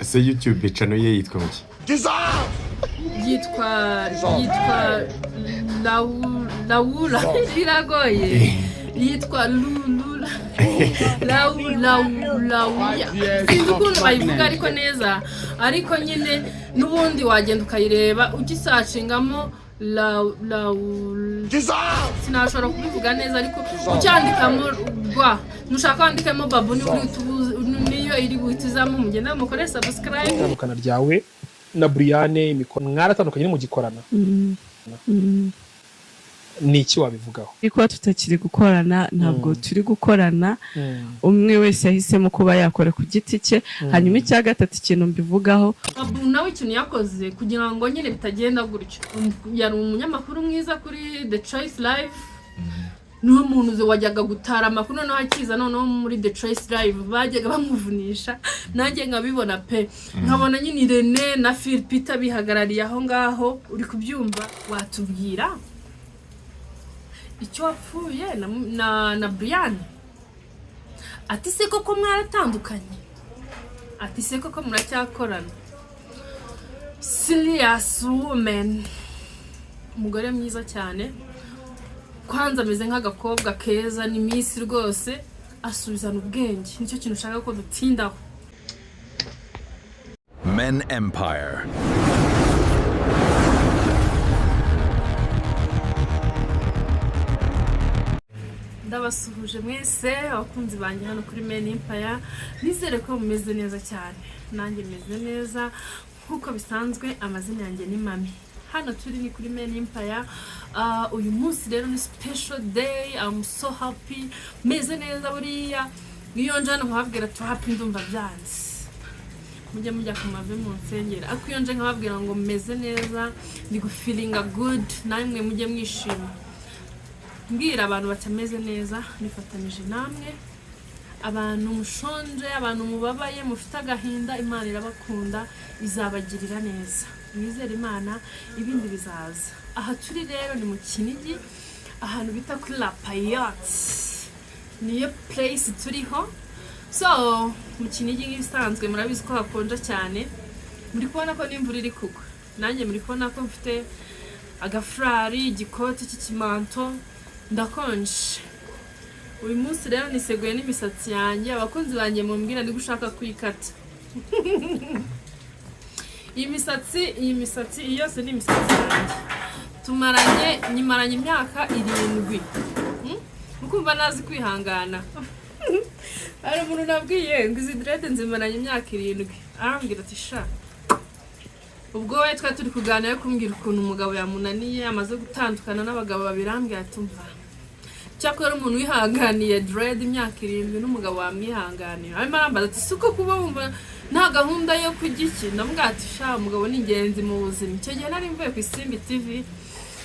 Ese YouTube channel ye yitwa ngo? Yitwa Lawula, biragoye, yitwa Lulula Lawu Lawu Lawuya, sinzi ukuntu bayivuga ariko neza, ariko nyine n'ubundi wagenda ukayireba ugisearchingamo Lawu, sinashobora kubivuga neza, ariko ucyandikamo rwa nushaka wandikemo Babu, niba uri niyo iri guhita izamo. Mugende mukore subscribe. Itandukana ryawe na Briane, imikono mwaratandukanye mugikorana, ni iki wabivugaho? Kuba tutakiri gukorana, ntabwo turi gukorana. Umwe wese yahisemo kuba yakora ku giti cye. Hanyuma icya gatatu, ikintu mbivugaho, Babu nawe ikintu yakoze kugira ngo nyine bitagenda gutyo, yari umunyamakuru mwiza kuri The Choice Live, niwe muntu uzi wajyaga gutara amakuru. Noneho akiza, noneho muri The Choice Live bajyaga bamuvunisha, nanjye nkabibona pe, nkabona nyine Irene na Phil Peter bihagarariye aho ngaho. Uri kubyumva? Watubwira icyo wapfuye na Brian? Ati se koko mwaratandukanye? Ati se koko muracyakorana? Serious woman, umugore mwiza cyane, kwanza ameze nk'agakobwa keza, ni miss rwose, asubizana ubwenge. Nicyo kintu ushaka ko dutindaho. Men Empire. Ndabasuhuje mwese abakunzi banjye hano kuri Men Empire, nizere ko mumeze neza cyane, nanjye meze neza nk'uko bisanzwe. Amazina yanjye ni Mami, hano turi ni kuri Men Empire. Uyu munsi rero ni special day, I'm so happy, meze neza. Buriya iyo nje hano nkababwira to happy, ndumva byanze, mujye mujya ku mavi mu nsengero, ariko iyo nje nkababwira ngo meze neza, ndi gufeelinga good, namwe mujye mwishima. Mbwira abantu batameze neza, nifatanyije namwe. Abantu mushonje, abantu mubabaye, mufite agahinda, Imana irabakunda, izabagirira neza. Mwizere Imana, ibindi bizaza. Aha turi rero ni mu Kinigi, ahantu bita kuri La Paillote, niyo place turiho. So mu Kinigi nk'ibisanzwe murabizi ko hakonja cyane, muri kubona ko n'imvura iri kugwa, nanjye muri kubona ko mfite agafurari, igikoti cy'ikimanto, ndakonje. Uyu munsi rero niseguye n'imisatsi yanjye. Abakunzi banjye mumbwira, ndi gushaka kuyikata iyi misatsi. Iyi misatsi, iyi yose ni imisatsi yanjye tumaranye, nyimaranye imyaka 7. Mukumva nazi kwihangana. Hari umuntu nabwiye ngo izi dread nzimaranye imyaka 7, arambwira ati sha. Ubwo we twari turi kuganira, kumbwira ukuntu umugabo yamunaniye, amaze gutandukana n'abagabo babiri, arambwira ati umva, cyakora umuntu wihanganiye dread imyaka 7, n'umugabo wamwihanganira. Arimo arambaza ati si uko kuba wumva nta gahunda yo kurya iki? Ndamubwira ati sha, umugabo ni ingenzi mu buzima. Icyo gihe nari mvuye ku Isimbi TV,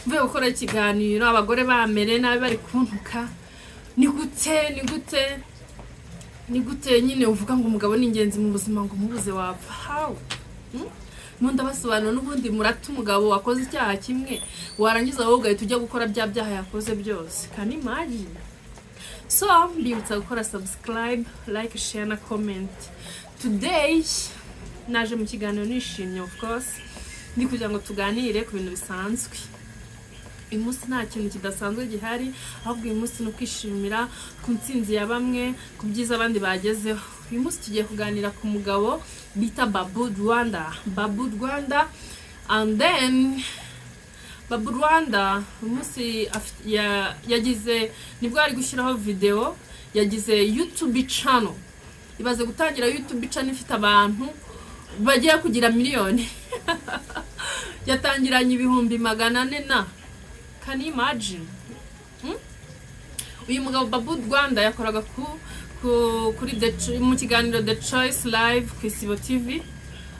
mvuye gukora ikiganiro, abagore bamere nabi, bari kuntuka: ni gute, ni gute, ni gute nyine uvuga ngo umugabo ni ingenzi mu buzima, ngo umubuze wapfa? How? Nundi abasobanura n'ubundi murata umugabo wakoze icyaha kimwe, warangiza wowe ugahita ujya gukora bya byaha yakoze byose. Can you imagine? So mbibutsa gukora subscribe, like, share na comment. Today naje mu kiganiro nishimye, of course ndi kugira ngo tuganire ku bintu bisanzwe. Uyu munsi nta kintu kidasanzwe gihari, ahubwo uyu munsi ni ukwishimira ku ntsinzi ya bamwe, ku byiza abandi bagezeho. Uyu munsi tugiye kuganira ku mugabo bita Babu Rwanda. Babu Rwanda, and then Babu Rwanda uyu munsi yagize, nibwo ari gushyiraho video, yagize YouTube channel. Ibaze gutangira YouTube channel ifite abantu bagiye kugira miliyoni. Yatangiranye 400,000 na, can you imagine? Uyu mugabo Babu Rwanda yakoraga ku kuri mu kiganiro The Choice Live ku Isibo TV,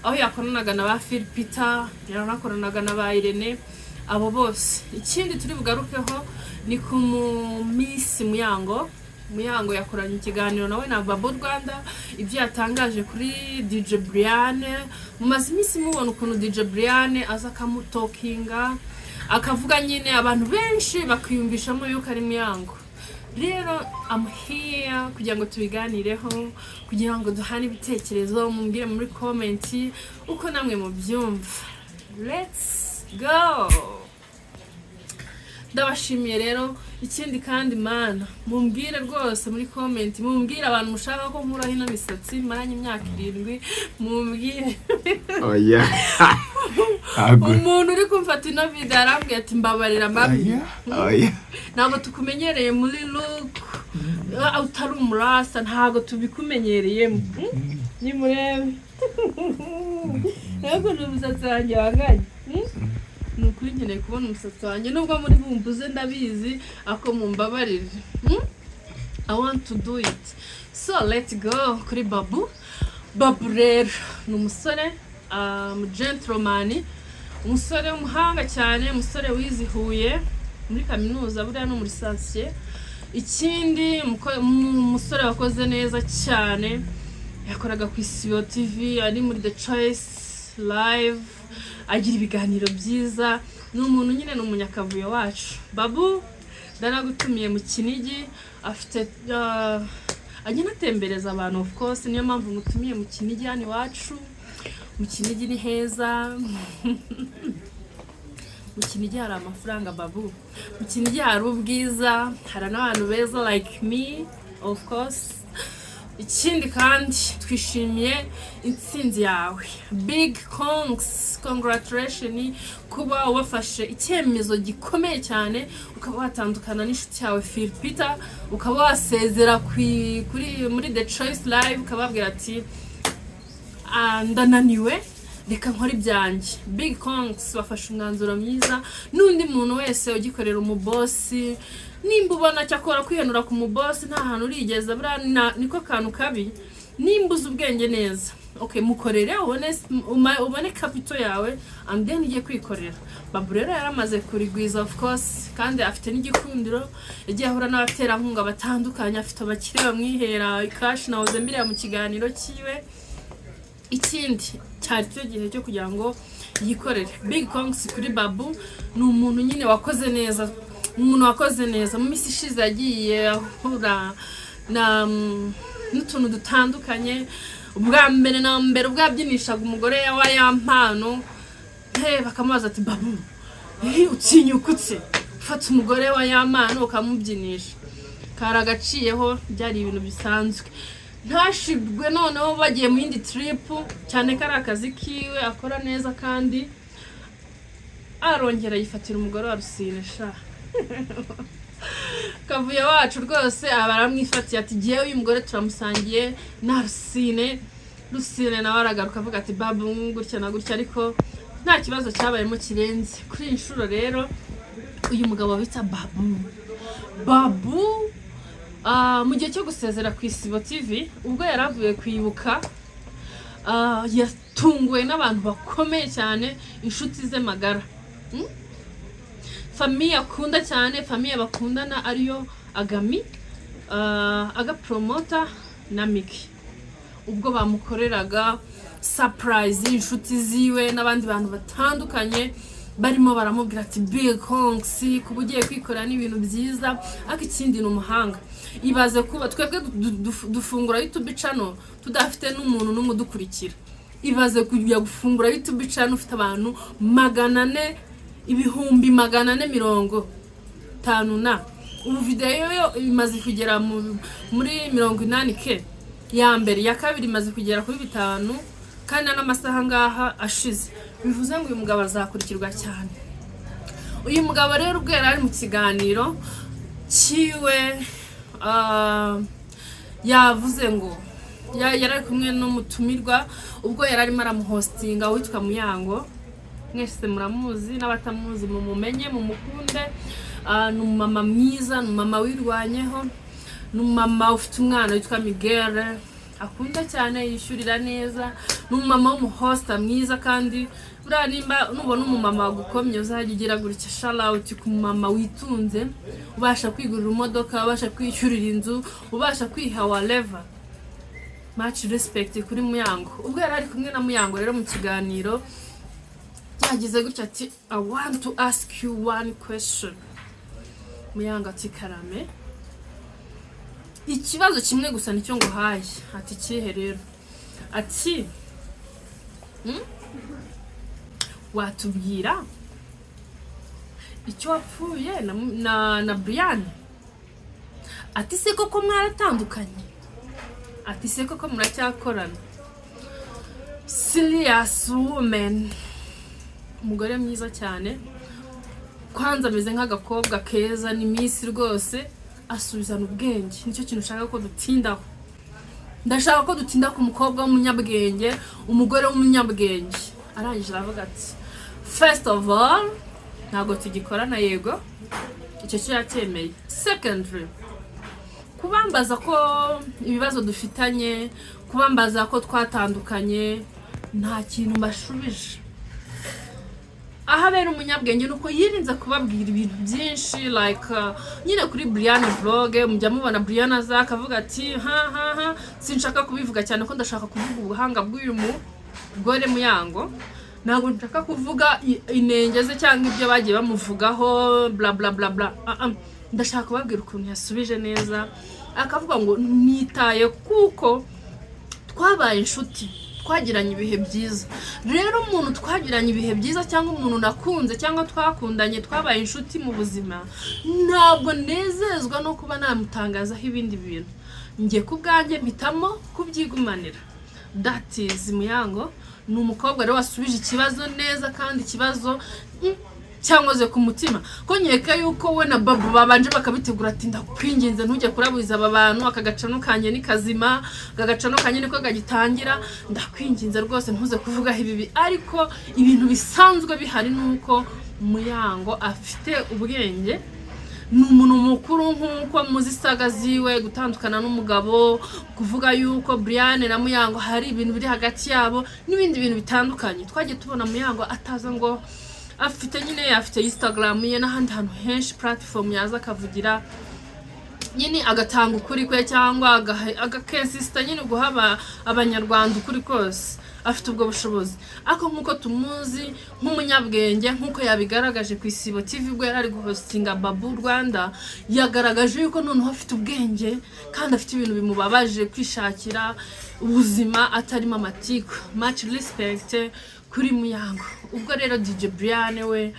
aho yakoranaga na ba Phil Peter, yanakoranaga na ba Irene, abo bose. Ikindi turi bugarukeho ni ku mu Miss Muyango. Muyango yakoranye ikiganiro nawe na Babu Rwanda, ibyo yatangaje kuri DJ Brian. Mumaze iminsi mubona ukuntu DJ Brian aza akamutalkinga, akavuga nyine, abantu benshi bakiyumvishamo yuko ari Muyango. Rero I'm here kugira ngo tubiganireho, kugira ngo duhane ibitekerezo. Mumbwire muri comment uko namwe mubyumva. Let's go! Ndabashimiye rero. Ikindi kandi, mana, mumbwire rwose muri comment, mumbwire abantu mushaka ko nkuraho ino misatsi maranye imyaka 7, mumbwire. Oya, ntabwo. Umuntu uri kumfata ino video arambwira ati: "Mbabarira mami." Oya, oya. Ntabwo tukumenyereye muri look utari umurasa, ntabwo tubikumenyereyemo. Nimurebe ntabwo ni umusatsi wanjye wanganye. Ni ukuri nkeneye kubona umusatsi wanjye, nubwo muri bumbuze ndabizi, ako mumbabarire. I want to do it. So let's go kuri Babu. Babu rero ni umusore, gentleman, umusore w'umuhanga cyane, umusore wizihuye muri kaminuza, buriya ni umu licencié. Ikindi, umusore wakoze neza cyane, yakoraga ku Isibo TV, ari muri The Choice Live, agira ibiganiro byiza. Ni umuntu nyine, ni umunyakavuyo wacu. Babu, ndanagutumiye mu Kinigi. Afite agenda atembereza abantu, of course niyo mpamvu mutumiye mu Kinigi hano iwacu. Mu Kinigi ni heza, mu Kinigi hari amafaranga babu, mu Kinigi hari ubwiza, hari n'abantu beza like me, of course. Ikindi kandi, twishimiye intsinzi yawe. Big congs, congratulation kuba wafashe icyemezo gikomeye cyane, ukaba watandukana n'inshuti yawe Phil Peter, ukaba wasezera kuri muri The Choice Live, ukababwira ati: "Ah, ndananiwe, reka nkore ibyanjye." Big congs, wafashe umwanzuro mwiza. N'undi muntu wese ugikorera umubosi, nimba ubona cyakora kwihenura ku mubosi nta hantu urigeza, buriya niko kantu kabi. Nimba uzi ubwenge neza, okay, mukorere ubone ubone capital yawe and then ugiye kwikorera. Babu rero yaramaze kurigwiza, of course, kandi afite n'igikundiro. Yagiye ahura n'abaterankunga batandukanye, afite abakire bamwihera cash, nahoze mbireba mu kiganiro cyiwe. Ikindi, cyari cyo gihe cyo kugira ngo yikorere. Big congs kuri Babu. Ni umuntu nyine wakoze neza, umuntu wakoze neza. Mu minsi ishize yagiye ahura na n'utuntu dutandukanye. Ubwa mbere na mbere, ubwo yabyinishaga umugore wa Yampano, he bakamubaza ati: "Babu, utinyuka utse ufata umugore wa Yampano ukamubyinisha?" Kari agaciyeho, byari ibintu bisanzwe. Ntashibwe noneho bagiye mu yindi trip, cyane ko ari akazi kiwe akora neza, kandi arongera yifatira umugore wa Rusine. Sha, Kavuyo wacu rwose aba aramwifatiye, ati: "Giyewe uyu mugore turamusangiye na Rusine." Rusine nawe aragaruka avuga ati: "Babu gutya na gutya," ariko nta kibazo cyabayemo kirenze. Kuri iyi nshuro rero, uyu mugabo bita Babu, Babu mu gihe cyo gusezera ku Isibo TV, ubwo yari avuye kwibuka, yatunguwe n'abantu bakomeye cyane, inshuti ze magara, Famille akunda cyane, famille bakundana, ariyo Agami, Aga Promoter na Miki, ubwo bamukoreraga surprise, inshuti ziwe n'abandi bantu batandukanye barimo baramubwira ati: "Big congs kuba ugiye kwikorera n'ibintu byiza." Ariko ikindi, ni umuhanga. Ibaze kuba twebwe dufungura YouTube channel tudafite n'umuntu n'umwe udukurikira. Ibaze kujya gufungura YouTube channel ufite abantu 400, 450,000 na ubu video yo imaze kugera muri 80 K ya mbere, iya kabiri imaze kugera kuri bitanu, kandi n'amasaha ngaha ashize. Bivuze ngo uyu mugabo azakurikirwa cyane. Uyu mugabo rero, ubwo yari ari mu kiganiro cyiwe, yavuze ngo yari ari kumwe n'umutumirwa, ubwo yari arimo aramuhostinga witwa Muyango. Mwese muramuzi, n'abatamuzi mumumenye, mumukunde. Ni umumama mwiza, ni umumama wirwanyeho, ni umumama ufite umwana witwa Miguel akunda cyane, yishyurira neza. Ni umumama w'umuhosta mwiza. Kandi buriya nimba nubona umumama wagukomye, uzajya ugira gutya. Shout out ku mumama witunze, ubasha kwigurira imodoka, ubasha kwishyurira inzu, ubasha kwiha whatever. Much respect kuri Muyango. Ubwo yari ari kumwe na Muyango rero mu kiganiro, yagize gutya ati: "I want to ask you one question." Muyango ati: "Karame." Ikibazo kimwe gusa nicyo nguhaye. Ati: "Ikihe rero?" Ati: Watubwira icyo wapfuye na Brian?" Ati: "Se koko mwaratandukanye?" Ati: "Se koko muracyakorana?" Serious woman, umugore mwiza cyane, kwanza ameze nk'agakobwa keza, ni miss rwose, asubizana ubwenge. Nicyo kintu ushaka ko dutindaho. Ndashaka ko dutinda ku mukobwa w'umunyabwenge, umugore w'umunyabwenge. Arangije aravuga ati: "First of all, ntabwo tugikorana." Yego, icyo cyo yacyemeye. Secondly, kubambaza ko ibibazo dufitanye, kubambaza ko twatandukanye, nta kintu mbashubije. Aho abera umunyabwenge ni uko yirinze kubabwira ibintu byinshi, like nyine kuri Brian vlog mujya mubona Brian aza akavuga ati: "Ha ha ha, sinshaka kubivuga cyane ko ndashaka kuvuga ubuhanga bw'uyu mugore Muyango, ntabwo nshaka kuvuga inenge ze cyangwa ibyo bagiye bamuvugaho, bla bla bla bla." Ah, ah. Ndashaka kubabwira ukuntu yasubije neza, akavuga ngo: "Nitaye kuko twabaye inshuti, twagiranye ibihe byiza. Rero umuntu twagiranye ibihe byiza, cyangwa umuntu nakunze, cyangwa twakundanye, twabaye inshuti mu buzima, ntabwo nezezwa no kuba namutangazaho ibindi bintu. Njye ku bwanjye mpitamo kubyigumanira." That is Muyango. Ni umukobwa rero wasubije ikibazo neza, kandi ikibazo cyankoze ku mutima, ko nkeka yuko we na Babu babanje bakabitegura, ati: "Ndakwinginze, ntujye kurabuza aba bantu, aka gacano kanjye ni kazima, aka gacano kanjye niko kagitangira, ndakwinginze rwose ntuze kuvugaho ibibi." Ariko ibintu bisanzwe bihari ni uko Muyango afite ubwenge, ni umuntu mukuru nk'uko muzi saga ziwe, gutandukana n'umugabo, kuvuga yuko Brian na Muyango hari ibintu biri hagati yabo n'ibindi bintu bitandukanye twagiye tubona. Muyango ataza ngo afite nyine, afite Instagram ye n'ahandi hantu henshi, platform yaza akavugira nyine, agatanga ukuri kwe, cyangwa agakensisita nyine guha abanyarwanda ukuri kose. Afite ubwo bushobozi. Ariko nk'uko tumuzi nk'umunyabwenge, nk'uko yabigaragaje ku Isibo TV ubwo yari ari guhostinga Babu Rwanda, yagaragaje yuko noneho afite ubwenge kandi afite ibintu bimubabaje, kwishakira ubuzima atarimo amatiku. Much respect kuri Muyango. Ubwo rero DJ Brian we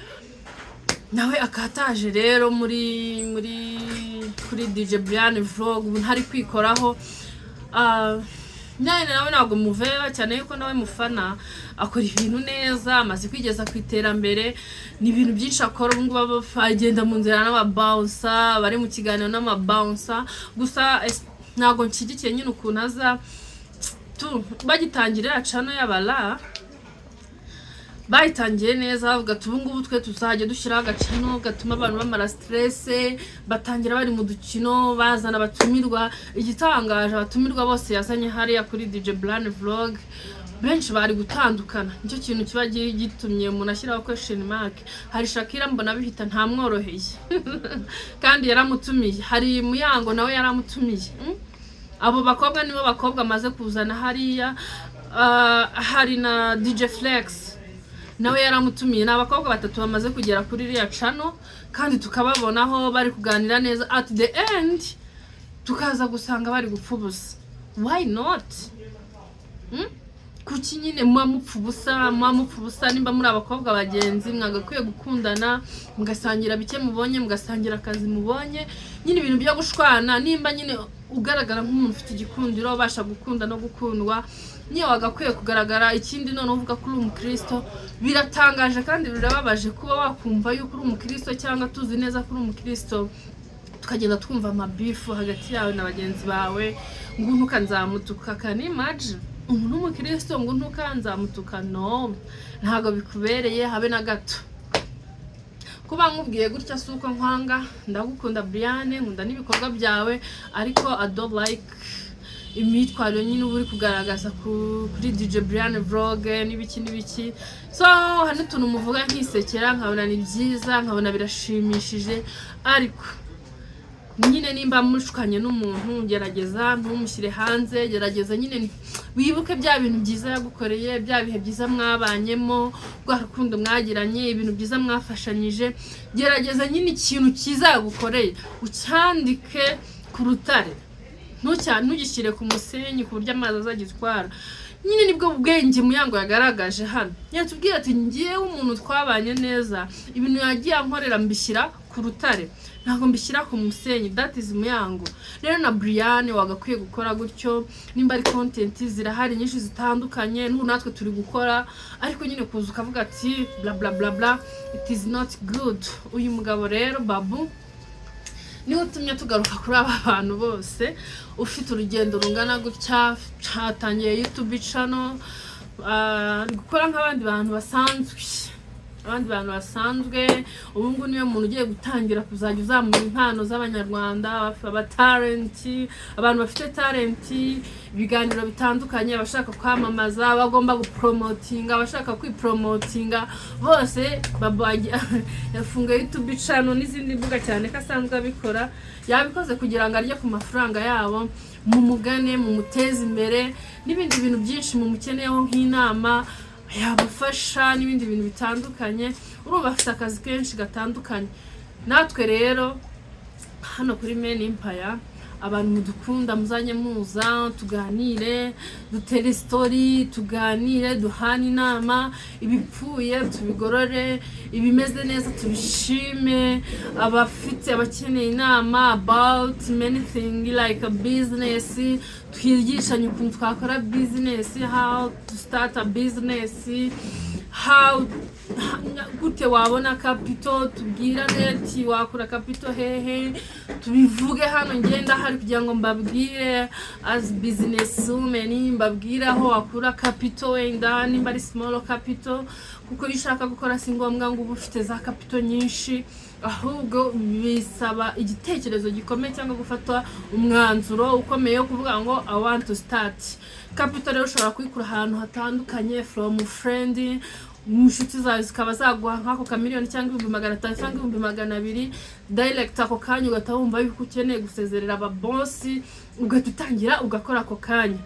nawe akataje rero muri kuri DJ Brian vlog, ubu ntari kwikoraho. Nyine nawe ntabwo muveba cyane yuko nawe mufana, akora ibintu neza, amaze kwigeza ku iterambere, ni ibintu byinshi akora ubu ngubu. Agenda mu nzira n'amabouncer, bari mu kiganiro n'amabouncer gusa. Ntabwo nshyigikiye nyine ukuntu aza tu bagitangira channel y'abara bayitangiye neza, bavuga ati: "Ubu ngubu twe tuzajya dushyiraho agacano gatuma abantu bamara stress." Batangira bari mu dukino, bazana abatumirwa. Igitangaje, abatumirwa bose yazanye hariya kuri DJ Brian vlog, benshi bari gutandukana. Nicyo kintu kiba gitumye umuntu ashyiraho question mark. Hari Shakira, mbona bihita ntamworoheye kandi yaramutumiye. Hari Muyango, nawe yaramutumiye. Abo bakobwa nibo bakobwa amaze kuzana hariya. Ah, hari na DJ Flex, nawe yaramutumiye. Ni abakobwa batatu bamaze kugera kuri iriya channel, kandi tukababonaho bari kuganira neza. At the end tukaza gusanga bari gupfa ubusa. Why not? Kuki nyine muba mupfa ubusa, muba mupfa ubusa? Nimba muri abakobwa bagenzi, mwagakwiye gukundana, mugasangira bike mubonye, mugasangira akazi mubonye. Nyine ibintu byo gushwana, nimba nyine ugaragara nk'umuntu ufite igikundiro, ubasha gukunda no gukundwa, niyo wagakwiye kugaragara. Ikindi noneho uvuga ko uri umukristo, biratangaje kandi birababaje kuba wakumva yuko uri umukristo, cyangwa tuzi neza ko uri umukristo, tukagenda twumva amabeef hagati yawe na bagenzi bawe, ngo ntuka nzamutuka. Can you imagine umuntu w'umukristo ngo ntuka nzamutuka? No, ntabwo bikubereye habe na gato. Kuba nkubwiye gutya si uko nkwanga, ndagukunda Brian, nkunda n'ibikorwa byawe, ariko I don't like imyitwarire nyine uba uri kugaragaza kuri DJ Brian vlog n'ibiki n'ibiki. So hari n'utuntu muvuga nkisekera, nkabona ni byiza, nkabona birashimishije. Ariko nyine nimba mushukanye n'umuntu, gerageza ntumushyire hanze. Gerageza nyine wibuke bya bintu byiza yagukoreye, bya bihe byiza mwabanyemo, rwa rukundo mwagiranye, ibintu byiza mwafashanyije. Gerageza nyine ikintu cyiza yagukoreye ucyandike ku rutare. Ntugishyire ku musenyi ku buryo amazi azagitwara. Nyine nibwo bwenge Muyango yagaragaje hano. Yatubwiye ati: "Ngewe umuntu twabanye neza, ibintu yagiye ankorera mbishyira ku rutare, ntabwo mbishyira ku musenyi." That is Muyango. Rero na Brian wagakwiye gukora gutyo. Nimba ari content, zirahari nyinshi zitandukanye, n'ubu natwe turi gukora, ariko nyine kuza ukavuga ati bla bla bla bla, it is not good. Uyu mugabo rero Babu niwe utumye tugaruka kuri aba bantu bose. Ufite urugendo rungana gutya, hatangiye YouTube channel, ari gukora nk'abandi bantu basanzwe, abandi bantu basanzwe. Ubu ngubu niwe muntu ugiye gutangira kuzajya uzamura impano z'Abanyarwanda, abatalent, abantu bafite talent, ibiganiro bitandukanye, abashaka kwamamaza, abagomba gupromotinga, abashaka kwipromotinga bose. Babu yafunguye YouTube channel n'izindi mbuga, cyane ko asanzwe abikora. Yabikoze kugira ngo arye ku mafaranga yabo. Mumugane, mumuteze imbere, n'ibindi bintu byinshi mumukeneyeho nk'inama yabafasha n'ibindi bintu bitandukanye. Urumva afite akazi kenshi gatandukanye. Natwe rero hano kuri Men Empire, abantu mudukunda, muzajye muza tuganire, dutere story, tuganire, duhane inama, ibipfuye tubigorore, ibimeze neza tubishime. Abafite, abakeneye inama about many thing like a business, twigishanye ukuntu twakora business, how to start a business, how gute wabona capital, tubwirane ati wakura capital hehe, tubivuge hano. Ngenda hari kugira ngo mbabwire as business women, mbabwire aho wakura capital, wenda nimba ari small capital, kuko iyo ushaka gukora si ngombwa ngo ube ufite za capital nyinshi, ahubwo bisaba igitekerezo gikomeye cyangwa gufata umwanzuro ukomeye wo kuvuga ngo "I want to start." Capital rero ushobora kuyikura ahantu hatandukanye, from friend, inshuti zawe zikaba zaguha nk'ako kamiliyoni cyangwa 500,000 cyangwa 200,000 direct ako kanya, ugahita wumva yuko ukeneye gusezerera ababoss, ugahita utangira ugakora ako kanya.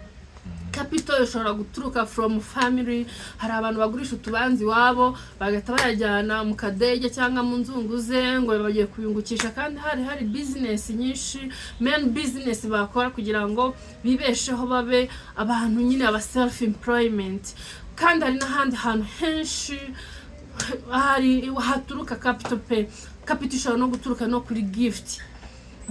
Capital ishobora guturuka from family. Hari abantu bagurisha utubanza iwabo, bagahita bayajyana mu kadege cyangwa mu nzunguze ngo bagiye kuyungukisha, kandi hari business nyinshi, main business bakora kugira ngo bibesheho, babe abantu nyine aba self employment. Kandi hari n'ahandi hantu henshi hari haturuka capital pe. Capital ishobora no guturuka no kuri gift.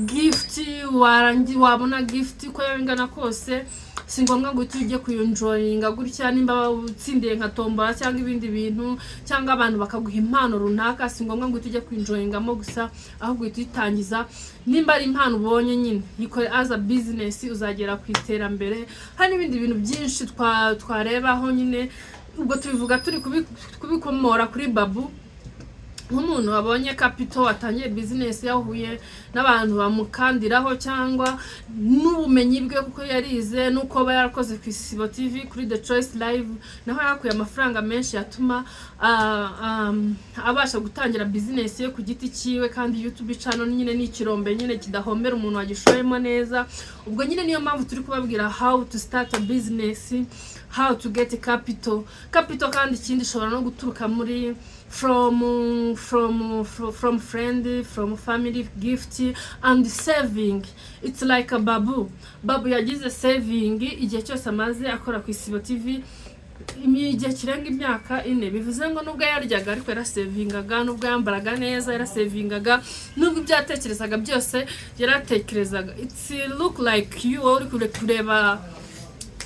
Gift warangi wabona gift uko yaba ingana kose, si ngombwa ngo uhite ujye kuyinjoyinga gutya. Nimba utsindiye nka tombora cyangwa ibindi bintu, cyangwa abantu bakaguha impano runaka, si ngombwa ngo uhite ujye kuyinjoyingamo gusa, ahubwo uhite uyitangiza. Nimba ari impano ubonye nyine, yikore as a business, uzagera ku iterambere. Hari n'ibindi bintu byinshi twarebaho nyine. Ubwo tubivuga turi kubikomora kuri Babu nk'umuntu wabonye capital, watangiye business, yahuye n'abantu bamukandiraho, cyangwa n'ubumenyi bwe kuko yarize, n'uko aba yarakoze ku Isibo TV, kuri The Choice Live, naho yakuye amafaranga menshi yatuma abasha gutangira business ye ku giti cyiwe. Kandi YouTube channel nyine ni ikirombe nyine kidahombera umuntu wagishoyemo neza. Ubwo nyine niyo mpamvu turi kubabwira how to start a business, how to get capital. Capital kandi ikindi ishobora no guturuka muri from friend, from family, gift and saving. It's like a Babu. Babu yagize saving igihe cyose amaze akora ku Isibo TV, igihe kirenga imyaka 4. Bivuze ngo nubwo yaryaga ariko yarasevingaga, nubwo yambaraga neza yarasevingaga, nubwo ibyo yatekerezaga byose yaratekerezaga. It's look like you, wowe uri kureba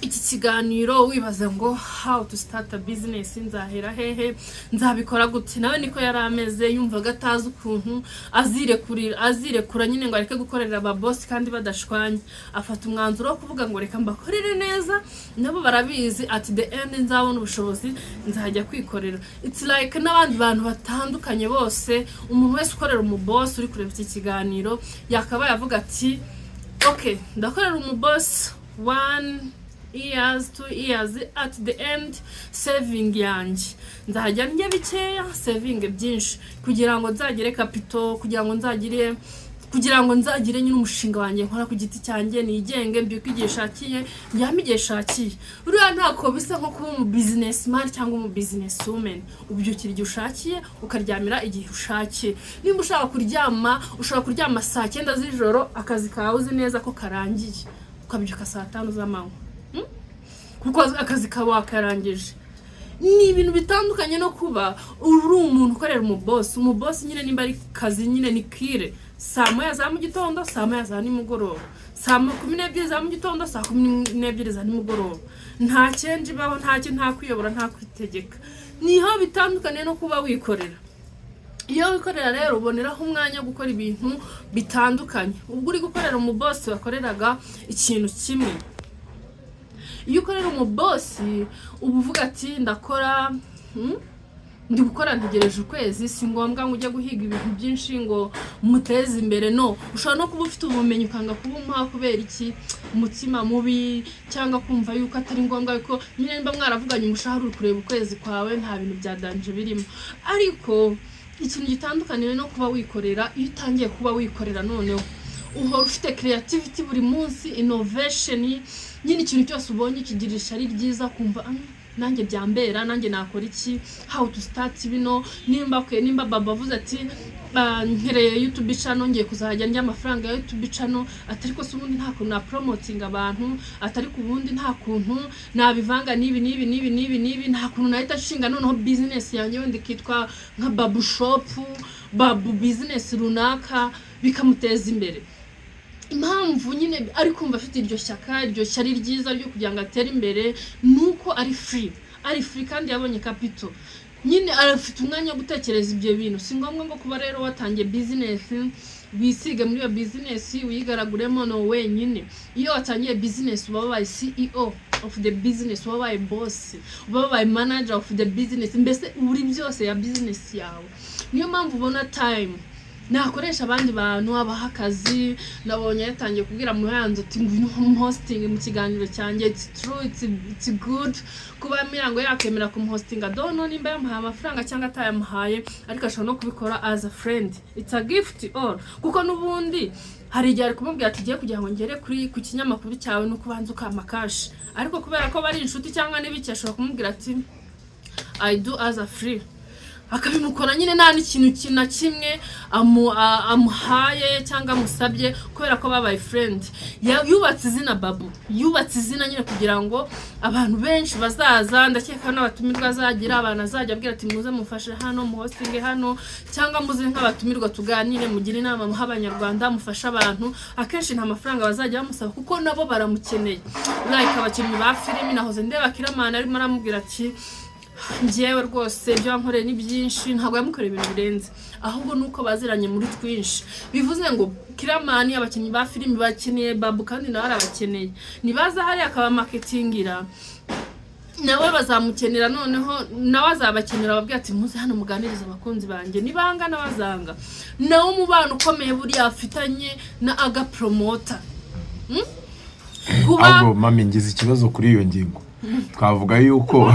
iki kiganiro wibaza ngo "How to start a business, nzahera hehe, nzabikora gute?" Nawe niko yari ameze, yumvaga atazi ukuntu azirekurira, azirekura nyine ngo areke gukorera ababoss kandi badashwanye. Afata umwanzuro wo kuvuga ngo "Reka mbakorere neza, nabo barabizi, at the end nzabona ubushobozi nzajya kwikorera." It's like n'abandi bantu batandukanye bose. Umuntu wese ukorera umuboss uri kureba iki kiganiro yakabaye avuga ati "Okay, ndakorera umuboss 1 years, 2 years, at the end saving yanjye nzajya ndya bikeya, saving byinshi, kugira ngo nzagire capital, kugira ngo nzagire nyine umushinga wanjye nkora ku giti cyanjye, nigenge, mbyuke igihe shakiye, ndyame igihe shakiye." Uriya ntako bisa nko kuba umu businessman cyangwa umu business woman. Ubyukira igihe ushakiye, ukaryamira igihe ushakiye. Nimba ushaka kuryama, ushobora kuryama saa 9 z'ijoro, akazi kawe uzi neza ko karangiye. Ukabyuka saa 5 z'amanywa, Kuko akazi kawe wakarangije. Ni ibintu bitandukanye no kuba uri umuntu ukorera umubosi. Umubosi nyine nimba ari kazi nyine ni kire, saa 1 za mu gitondo, saa 1 za nimugoroba, saa 12 za mu gitondo, saa 12 za nimugoroba. Nta change ibaho, nta kwiyobora, nta kwitegeka. Niho bitandukanye no kuba wikorera. Iyo wikorera rero uboneraho umwanya wo gukora ibintu bitandukanye. Ubwo uri gukorera umubosi, wakoreraga ikintu kimwe. Iyo ukorera umubosi uba uvuga ati ndakora, ndi gukora, ntegereje ukwezi, si ngombwa ngo ujye guhiga ibintu byinshi ngo muteze imbere. No ushobora no kuba ufite ubumenyi ukanga kubumuha. Kubera iki? Umutima mubi cyangwa kumva yuko atari ngombwa, yuko nyine nimba mwaravuganye umushahara uri kureba ukwezi kwawe, nta bintu bya danger birimo. Ariko ikintu gitandukaniye no kuba wikorera, iyo utangiye kuba wikorera noneho uhora ufite creativity buri munsi, innovation nyine. Ikintu cyose ubonye kigira ishyari ryiza, kumva "Ah, nanjye byambera, nanjye nakora iki, how to start bino." Nimba kwe nimba baba avuze ati "Ah, nkereye YouTube channel, ngiye kuzajya ndya amafaranga ya YouTube channel," atari ko se ubundi nta kuntu na promoting abantu, atari ku bundi nta kuntu nabivanga n'ibi n'ibi n'ibi n'ibi n'ibi, nta kuntu nahita nshinga noneho business yanjye wenda ikitwa nka Babu Shop, Babu business runaka, bikamuteza imbere. Impamvu nyine ari kumva afite iryo shyaka, iryo shyari ryiza ryo kugira ngo atere imbere, ni uko ari free, ari free kandi yabonye capital. Nyine arafite umwanya wo gutekereza ibyo bintu. Si ngombwa ngo kuba rero watangiye business wisige muri iyo business, wigaraguremo no wenyine. Iyo watangiye business uba wabaye CEO of the business, uba wabaye boss, uba wabaye manager of the business, mbese uri byose ya business yawe. Niyo mpamvu ubona time nakoresha abandi bantu, abaha akazi. Nabonye yatangiye kubwira Muyanzo ati ngwino hosting mu kiganiro cyanjye. It's true, it's good kuba Mirango yakemera kumuhostinga. Dono nimba yamuhaye amafaranga cyangwa atayamuhaye, ariko ashobora no kubikora as a friend. It's a gift all, kuko n'ubundi hari igihe ari kumubwira ati igiye kugira ngo ngere kuri ku kinyamakuru cyawe nuko ubanza ukampa cash. Ariko kubera ko bari inshuti cyangwa n'ibiki, ashobora kumubwira ati "I do as a free," akabimukora nyine nta n'ikintu na kimwe amuhaye cyangwa amusabye, kubera ko babaye friend. Yubatse izina, Babu yubatse izina nyine kugira ngo abantu benshi bazaza. Ndakeka n'abatumirwa azagira, abantu azajya abwira ati muze mufashe hano, muhostinge hano, cyangwa muze nk'abatumirwa tuganire, mugire inama muha Abanyarwanda, mufashe abantu. Akenshi nta mafaranga bazajya bamusaba kuko nabo baramukeneye, like abakinnyi ba filimi. Nahoze ndeba Kiramana arimo aramubwira ati njyewe rwose ibyo wankoreye ni byinshi. Ntabwo yamukoreye ibintu birenze, ahubwo ni uko baziranye muri twinshi. Bivuze ngo Kiramani, abakinnyi ba filimi bakeneye Babu kandi nawe arabakeneye. Nibaza hariya akabamarketingira, nawe bazamukenera. Noneho nawe azabakenera, ababwira ati muze hano muganirize abakunzi banjye. Nibanga nawe azanga. Nawe umubano ukomeye buriya afitanye na Aga Promoter, Kuba Ahubwo mami, ngize ikibazo kuri iyo ngingo. Twavuga yuko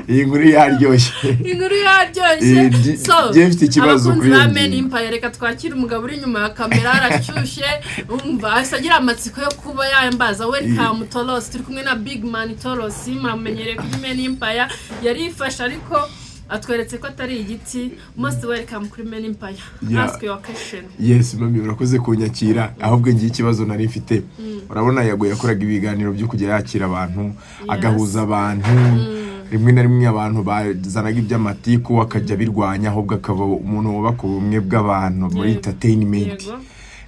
iyi nkuru yaryoshye. Inkuru yaryoshye. So njye mfite ikibazo abakunzi kuri iyo ba Men ngingo. Empire, reka twakire umugabo uri inyuma ya kamera. Arashyushye, umva ahise agira amatsiko yo kuba yambaza. Welcome Toros. Turi kumwe na Big Man Toros, muramenyereye kuri Men Empire. Yarifashe ariko atweretse ko atari igiti. Most welcome kuri Men Empire. Ask your question. Yes mami, urakoze kunyakira. Ahubwo ngiye ikibazo nari mfite, urabona Yago yakoraga ibiganiro byo kujya yakira abantu, agahuza abantu. Rimwe na rimwe abantu bazanaga iby'amatiku akajya abirwanya, ahubwo akaba umuntu wubaka ubumwe bw'abantu muri entertainment.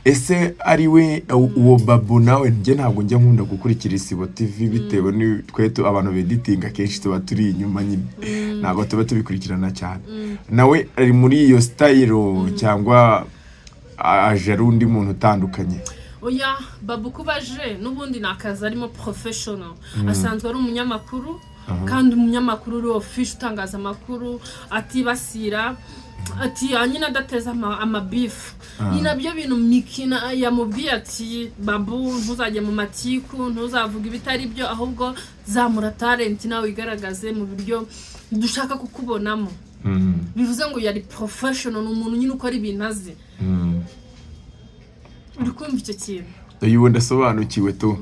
Ese ari we uwo Babu nawe? Njye ntabwo njya nkunda gukurikira Isibo TV bitewe twe abantu beditinga kenshi tuba turi inyuma nyine, ntabwo tuba tubikurikirana cyane. Nawe ari muri iyo style cyangwa aje ari undi muntu utandukanye? Oya, Babu kuba aje n'ubundi ni akazi arimo professional. Asanzwe ari umunyamakuru, kandi umunyamakuru uri official, utangaza amakuru atibasira, ati nyine adateza amabifu. Ni nabyo bintu Mikina yamubwiye ati Babu, ntuzajye mu matiku, ntuzavuge ibitari byo, ahubwo zamura talent nawe wigaragaze mu buryo dushaka kukubonamo. Bivuze ngo yari professional, ni umuntu nyine ukora ibintu azi. Uri kumva icyo kintu? Uyu ndasobanukiwe tu,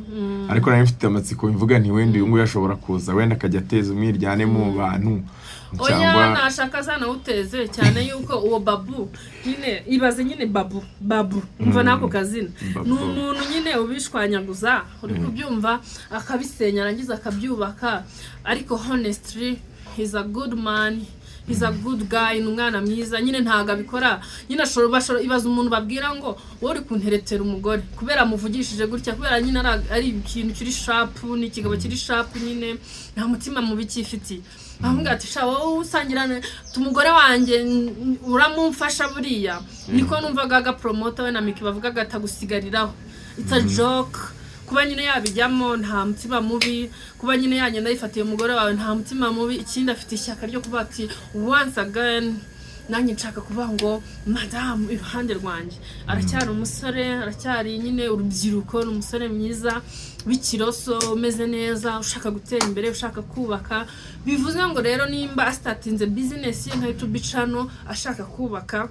ariko nari mfite amatsiko, mvuga nti wenda uyu nguyu ashobora kuza wenda akajya ateza umwiryane mu bantu. Oya, Cyangwa nashaka azanawuteze, cyane yuko uwo Babu nyine, ibaze nyine, Babu, Babu, umva n'ako kazina. Babu. Ni umuntu nyine ubishwanyaguza, uri kubyumva, akabisenya, arangiza akabyubaka. Ariko honestly, he's a good man, he's a good guy, ni umwana mwiza nyine, ntabwo abikora nyine. Ashobora, bashobora, ibaza umuntu babwira ngo wowe uri kunteretera umugore kubera amuvugishije gutya, kubera nyine ari ikintu kiri sharp, ni ikigabo kiri sharp nyine, nta mutima mubi cyifitiye. Bamubwira ati: "Sha, wowe usangirane umugore wanjye, uramumfasha buriya." Niko numvaga aga promoter we na Miki bavugaga, atagusigariraho. It's a joke. Kuba nyine yabijyamo, nta mutima mubi. Kuba nyine yagenda yifatiye umugore wawe, nta mutima mubi. Ikindi, afite ishyaka ryo kuba ati: "Once again, nanjye nshaka kuvuga ngo madamu iruhande rwanjye." Aracyari umusore, aracyari nyine urubyiruko, ni umusore mwiza w'ikiroso, umeze neza, ushaka gutera imbere, ushaka kubaka. Bivuze ngo rero nimba astartinze business ye nka YouTube channel ashaka kubaka,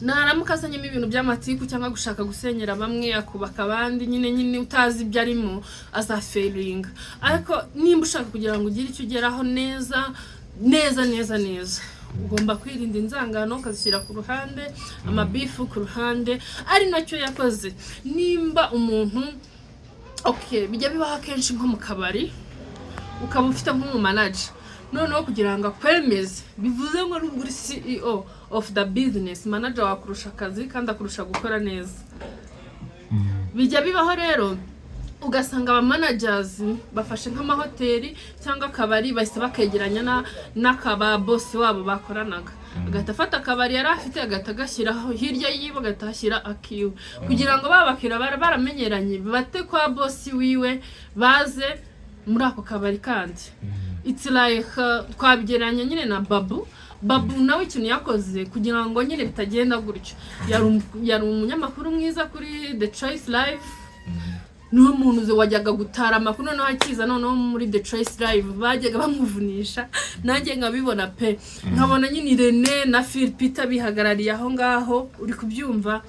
naramuka azanyemo ibintu by'amatiku cyangwa gushaka gusenyera bamwe akubaka abandi, nyine utazi ibyo arimo, azafailinga. Ariko nimba ushaka kugira ngo ugire icyo ugeraho neza neza neza neza, ugomba kwirinda inzangano, ukazishyira ku ruhande, amabeef ku ruhande, ari nacyo yakoze. Nimba umuntu, okay, bijya bibaho akenshi nko mu kabari, ukaba ufite nk'umumanager, noneho kugira ngo akwemeze, bivuze ngo nubwo uri CEO of the business, manager wakurusha akazi kandi akurusha gukora neza. Bijya bibaho rero, ugasanga aba managers bafashe nk'amahoteli cyangwa akabari, bahise bakegeranya n'akaba boss wabo bakoranaga, agahita afata akabari yari afite, agahita agashyiraho hirya yiwe, agahita ahashyira akiwe, kugira ngo ba bakiriya bari baramenyeranye bate kwa boss wiwe baze muri ako kabari kandi. It's like twabigereranya nyine na Babu. Babu nawe ikintu yakoze kugira ngo nyine bitagenda gutyo, yari umunyamakuru mwiza kuri The Choice Live, niwe muntu uzi wajyaga gutara amakuru. Noneho akiza, noneho muri The Choice Live bajyaga bamuvunisha, nanjye nkabibona pe, nkabona nyine Irene na Phil Peter bihagarariye aho ngaho, uri kubyumva.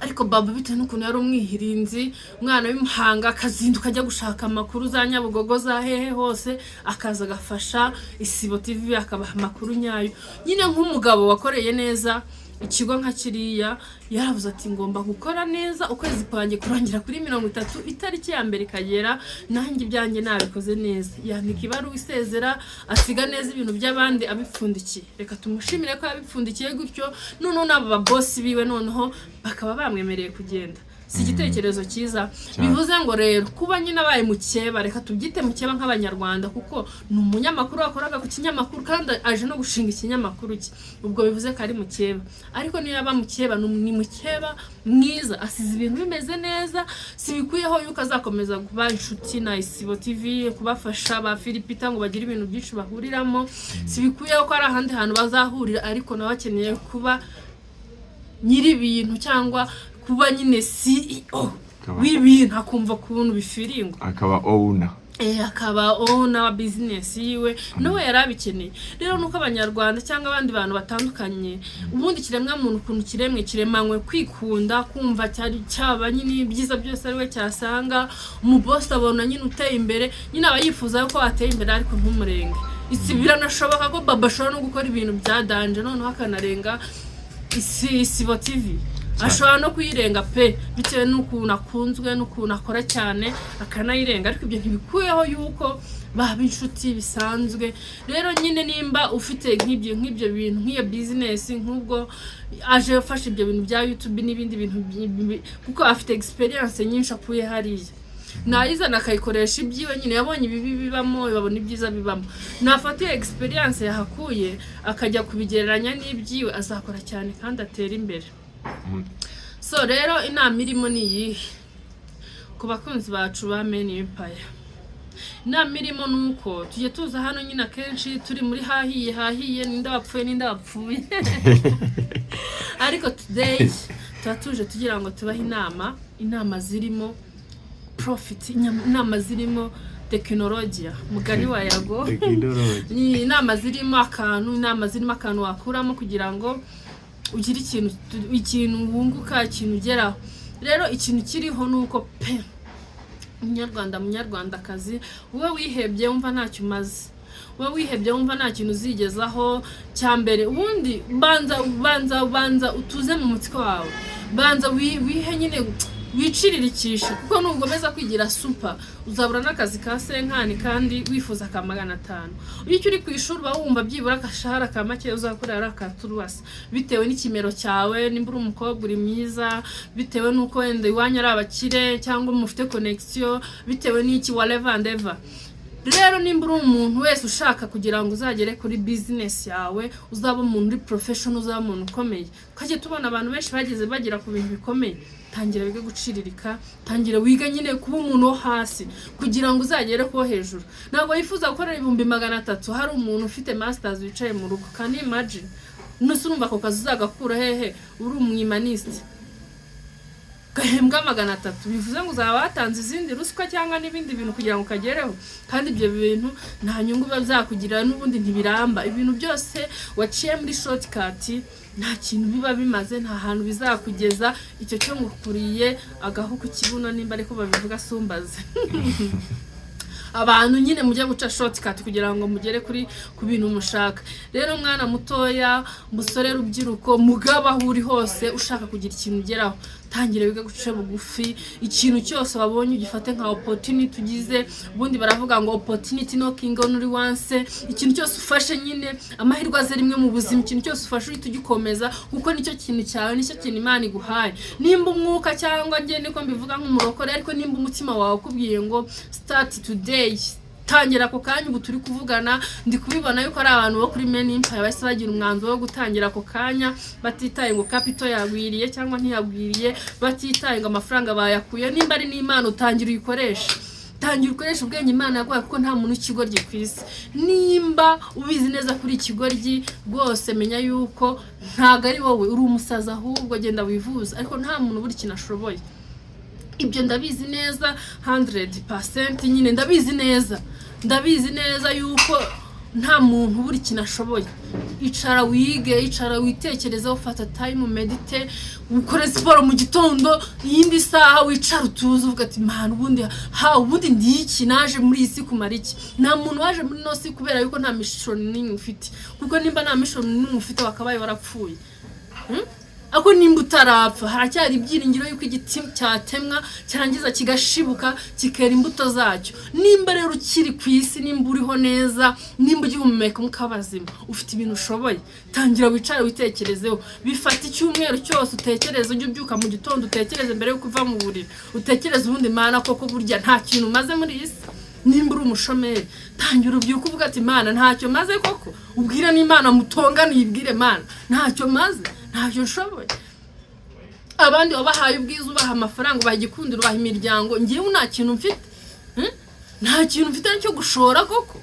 Ariko Babu, bitewe n'ukuntu yari umwihirinzi, umwana w'imuhanga, akazinduka ajya gushaka amakuru za Nyabugogo, za hehe hose, akaza agafasha Isibo TV, akabaha amakuru nyayo nyine, nk'umugabo wakoreye neza ikigo nka kiriya, yaravuze ati: "Ngomba gukora neza, ukwezi kwanjye kurangira kuri 30, itariki ya mbere ikagera nanjye ibyanjye nabikoze neza." Yandika ibaruwa isezera, asiga neza ibintu by'abandi abipfundikiye. Reka tumushimire ko yabipfundikiye gutyo. Noneho n'abo baboss biwe noneho bakaba bamwemereye kugenda. Si igitekerezo cyiza? Bivuze ngo rero kuba nyine abaye mukeba, reka tubyite mukeba nk'Abanyarwanda, kuko ni umunyamakuru wakoraga ku kinyamakuru kandi aje no gushinga ikinyamakuru cye, ubwo bivuze ko ari mukeba. Ariko niyo yaba mukeba, ni mukeba mwiza, asize ibintu bimeze neza. Si bikuyeho yuko azakomeza kuba inshuti na Isibo TV, kubafasha ba Filipita ngo bagire ibintu byinshi bahuriramo. Si bikuyeho ko ari ahandi hantu bazahurira, ariko nawe akeneye kuba nyiri ibintu cyangwa kuba nyine CEO w'ibintu, akumva ukuntu bifeelingwa. Akaba owner. Akaba owner wa business yiwe, nawe yari abikeneye. Rero nuko Abanyarwanda cyangwa abandi bantu batandukanye, ubundi ikiremwa muntu ukuntu kiremwe, kiremanywe kwikunda, kumva cyari cyaba nyine ibyiza byose ari we cyasanga. Umuboss abona nyine uteye imbere, nyine aba yifuza ko wateye imbere, ariko ntumurenge. Biranashoboka ko Baba ashobora no gukora ibintu bya danger, noneho akanarenga Isibo TV, ashobora no kuyirenga pe, bitewe n'ukuntu akunzwe n'ukuntu akora cyane, akanayirenga. Ariko ibyo ntibikuyeho yuko baba inshuti bisanzwe. Rero nyine nimba ufite nk'ibyo bintu, nk'iyo business, nk'ubwo aje afashe ibyo bintu bya YouTube n'ibindi bintu kuko afite experience nyinshi akuye hariya, nayizana akayikoresha ibyiwe nyine. Yabonye ibibi bibamo, babona ibyiza bibamo. Nafata iyo experience yahakuye, akajya kubigereranya n'ibyiwe, azakora cyane kandi atere imbere. So rero inama irimo ni iyihe ku bakunzi bacu ba Meni Empire? Inama irimo ni uko tujya tuza hano nyine akenshi turi muri hahiye hahiye, ninde wapfuye, ninde wapfuye, ariko today tuba tuje tugira ngo tubahe inama, inama zirimo profit, inama zirimo tekinolojiya, mugani wa Yago. Tekinoloji. Ni inama zirimo akantu, inama zirimo akantu wakuramo kugira ngo ugire ikintu wunguka, ikintu ugeraho. Rero ikintu kiriho ni uko pe, Munyarwanda, Munyarwandakazi, wowe wihebye wumva ntacyo umaze, Wowe wihebye, wumva nta kintu uzigezaho. Cya mbere ubundi, banza banza banza utuze mu mutwe wawe, banza wihe nyine, wiciririkishe, kuko nugomeza kwigira super uzabura n'akazi ka cinquante kandi wifuza ka 500. Iyo uri ku ishuri uba wumva byibura agashahara ka make uzakorera ari aka turuwasi, bitewe n'ikimero cyawe, nimba uri umukobwa uri mwiza, bitewe n'uko wenda iwanyu ari abakire cyangwa mufite connexion, bitewe n'iki, whatever and ever. Rero nimba uri umuntu wese ushaka kugira ngo uzagere kuri business yawe, uzaba umuntu uri professional, uzaba umuntu ukomeye, twajya tubona abantu benshi bageze bagera ku bintu bikomeye. Tangira wige guciririka, tangira wige nyine kuba umuntu wo hasi kugira ngo uzagere kuwo hejuru. Ntabwo wifuza gukorera 300,000 hari umuntu ufite masters wicaye mu rugo. Can you imagine? Nuse urumva ako kazi uzagakura hehe uri umwimanisite gahembwa 300? Bivuze ngo uzaba watanze izindi ruswa cyangwa n'ibindi bintu kugira ngo ukagereho, kandi ibyo bintu nta nyungu biba byakugirira, n'ubundi ntibiramba. Ibintu byose waciye muri shortcut nta kintu biba bimaze, nta hantu bizakugeza. Icyo cyo ngukuriye agahu ku kibuno, nimba ariko babivuga sumbaze. Abantu nyine mujye guca shortcut kugira ngo mugere kuri ku bintu mushaka. Rero mwana mutoya, musore, rubyiruko, mugabo, aho uri hose ushaka kugira ikintu ugeraho, tangira wige guca bugufi. Ikintu cyose wabonye ugifate nka opportunity ugize. Ubundi baravuga ngo "Opportunity knocking only once." Ikintu cyose ufashe nyine, amahirwe aze rimwe mu buzima. Ikintu cyose ufashe uhita ugikomeza, kuko nicyo kintu cyawe, nicyo kintu Imana iguhaye. Nimba umwuka, cyangwa njye niko mbivuga nk'umurokore, ariko nimba umutima wawe ukubwiye ngo "Start today," tangira ako kanya. Ubu turi kuvugana, ndi kubibona yuko ari abantu bo kuri Men Empire bahise bagira umwanzuro wo gutangira ako kanya, batitaye ngo capital yagwiriye cyangwa ntiyagwiriye, batitaye ngo amafaranga bayakuye. Nimba ari n'Imana, utangira uyikoreshe, tangira ukoreshe ubwenge Imana yaguhaye, kuko nta muntu w'ikigoryi ku isi. Nimba ubizi neza kuri ikigoryi rwose, menya yuko ntabwo ari wowe, uri umusazi, ahubwo genda wivuze. Ariko nta muntu buri kintu ashoboye, ibyo ndabizi neza 100%. Nyine ndabizi neza, ndabizi neza yuko nta muntu buri kintu ashoboye. Icara wige, icara witekerezeho, fata time, meditate, ukore siporo mu gitondo, iyindi saha wicara utuze, uvuga ati "Mana, ubundi ha ubundi ndi iki? Naje muri iyi si kumara iki?" Nta muntu waje muri ino si kubera yuko nta mission n'imwe ufite, kuko nimba nta mission n'imwe ufite wakabaye warapfuye. Ariko nimba utarapfa, haracyari ibyiringiro yuko igiti cyatemwa cyarangiza kigashibuka, kikera imbuto zacyo. Nimba rero ukiri ku isi, nimba uriho neza, nimba ugihumeka umwuka w'abazima, ufite ibintu ushoboye. Tangira wicare witekerezeho, bifata icyumweru cyose utekereze. Ujye ubyuka mu gitondo utekereze, mbere yuko uva mu buriri utekereze: "Ubundi Mana, koko burya nta kintu umaze muri iyi si?" Nimba uri umushomeri, tangira ubyuke uvuga ati "Mana, ntacyo maze koko." Ubwire n'Imana, mutongane, uyibwire: "Mana, ntacyo maze, ntacyo nshoboye. Abandi wabahaye ubwiza, ubaha amafaranga, ubaha igikundiro, ubaha imiryango, ngewe nta kintu mfite. Nta kintu mfite cyo gushora koko."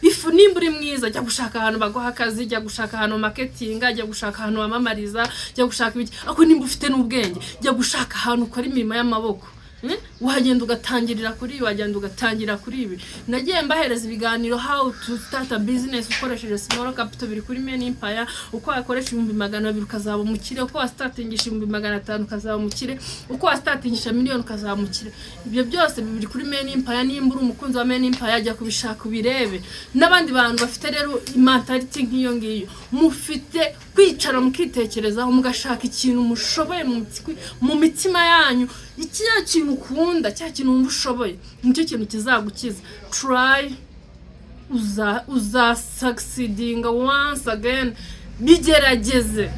Ifu nimba uri mwiza, jya gushaka ahantu baguha akazi, jya gushaka ahantu marketing, jya gushaka ahantu wamamariza, jya gushaka ibiki. Ariko nimba ufite n'ubwenge, jya gushaka ahantu ukora imirimo y'amaboko. Wagenda ugatangirira kuri ibi, wagenda ugatangira kuri ibi. Nagiye mbahereza ibiganiro how to start a business ukoresheje small capital, biri kuri Men Empire: uko wakoresha 200,000 ukazaba umukire, uko wastartingisha 500,000 ukazaba umukire, uko wastartingisha miliyoni ukazaba umukire. Ibyo byose biri kuri Men Empire. Nimba uri umukunzi wa Men Empire, jya kubishaka ubirebe. N'abandi bantu bafite rero mentality nk'iyo ngiyo, mufite kwicara mukitekerezaho, mugashaka ikintu mushoboye mu mitima yanyu. Ikiriya kintu ukunda, cya kintu wumva ushoboye, nicyo kintu kizagukiza. Try, uza succeedinga once again. Bigerageze.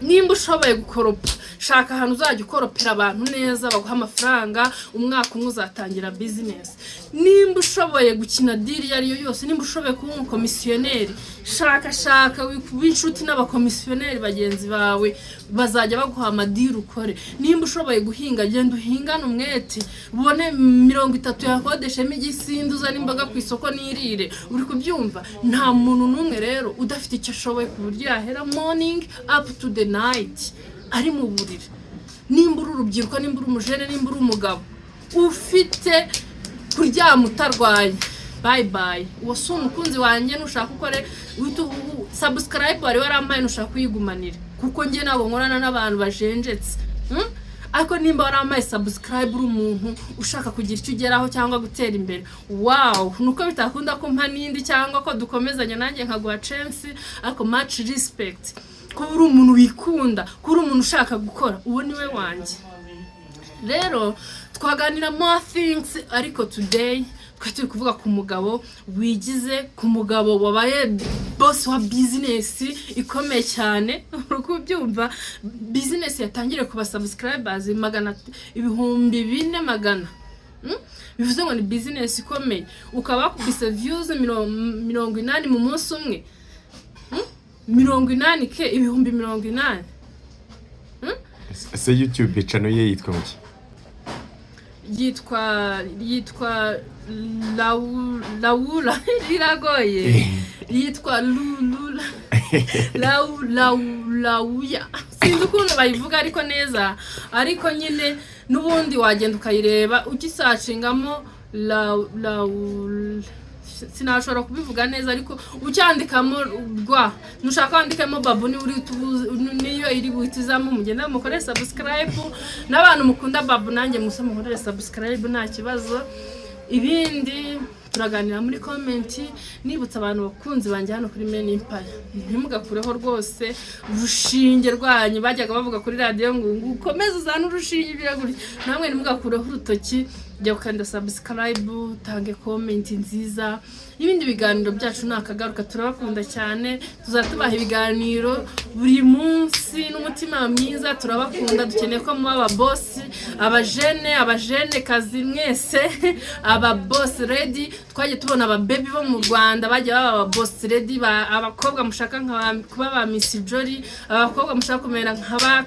Nimba ushoboye gukoropa, shaka ahantu uzajya ukoropera abantu neza baguha amafaranga, umwaka umwe uzatangira business. Nimba ushoboye gukina deal iyo ari yo yose, nimba ushoboye kuba umukomisiyoneri, shaka shaka w'inshuti n'abakomisiyoneri bagenzi bawe, bazajya baguha ama deal ukore. Nimba ushoboye guhinga, genda uhingane umwete, ubone 30 yakodeshemo igisindi, uzane imboga ku isoko nirire. Uri kubyumva? Nta muntu n'umwe rero udafite icyo ashoboye ku buryo yahera morning up to the night ari mu buriri. Nimba uri urubyiruko, nimba uri umujene, nimba uri umugabo ufite kuryama utarwaye, bye bye, uwo si umukunzi wanjye. Nushaka ukore subscribe wari warampaye, nushaka uyigumanira, kuko njye ntabwo nkorana n'abantu bajenjetse. Ariko nimba warampaye subscribe, uri umuntu ushaka kugira icyo ugeraho cyangwa gutera imbere, wow, nuko bitakunda ko mpa n'indi cyangwa ko dukomezanya nanjye nkaguha chance. Ariko much respect kuba uri umuntu wikunda, kuba uri umuntu ushaka gukora, uwo ni we wanjye. Rero twaganira more things, ariko today twari turi kuvuga ku mugabo wigize, ku mugabo wabaye boss wa business ikomeye cyane. Uri kubyumva? Business yatangiriye ku ba subscribers magana 4,400. Bivuze ngo ni business ikomeye, ukaba wakubise views 80 mu munsi umwe. 80 ke, 80,000. Ese YouTube channel ye yitwa ngo iki? Yitwa Lawura, iragoye, yitwa Lulula Lau Lau Lawuya, sinzi ukuntu bayivuga ariko neza. Ariko nyine n'ubundi wagenda ukayireba ugisacingamo Lau Lau, sinashobora kubivuga neza, ariko ucyandikamo rwa nushaka wandikemo Babu, niba uri niyo iri buhitizamo. Mugende mukore subscribe, n'abantu mukunda Babu nanjye musa mukorere subscribe, nta kibazo. Ibindi turaganira muri comment. Nibutsa abantu bakunzi banjye hano kuri Men Empire, ntimugakureho rwose urushinge rwanyu. Bajyaga bavuga kuri radiyo ngo ukomeze uzane urushinge biragurya. Namwe ntimugakureho urutoki, jya gukanda subscribe, utange comment nziza. N'ibindi biganiro byacu ni akagaruka. Turabakunda cyane, tuzatubaha ibiganiro buri munsi n'umutima mwiza. Turabakunda, dukeneye ko muba ababosi, abajene, abajene kazi mwese, aba boss lady. Twagiye tubona ababebi bo mu Rwanda bagiye baba aba boss lady, abakobwa mushaka kuba ba Miss Jolly, abakobwa mushaka kumera nka ba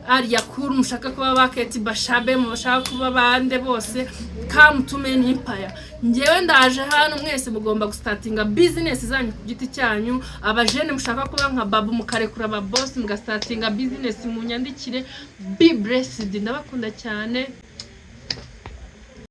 Alliah Cool, mushaka kuba ba Kate Bashabe, mushaka kuba bande bose, come to Men Empire. Ngewe ndaje hano, mwese mugomba gustatinga business zanyu ku giti cyanyu. Abajene mushaka kuba nka Babu, mukarekura aba boss, mugastatinga business, munyandikire. Be blessed, ndabakunda cyane.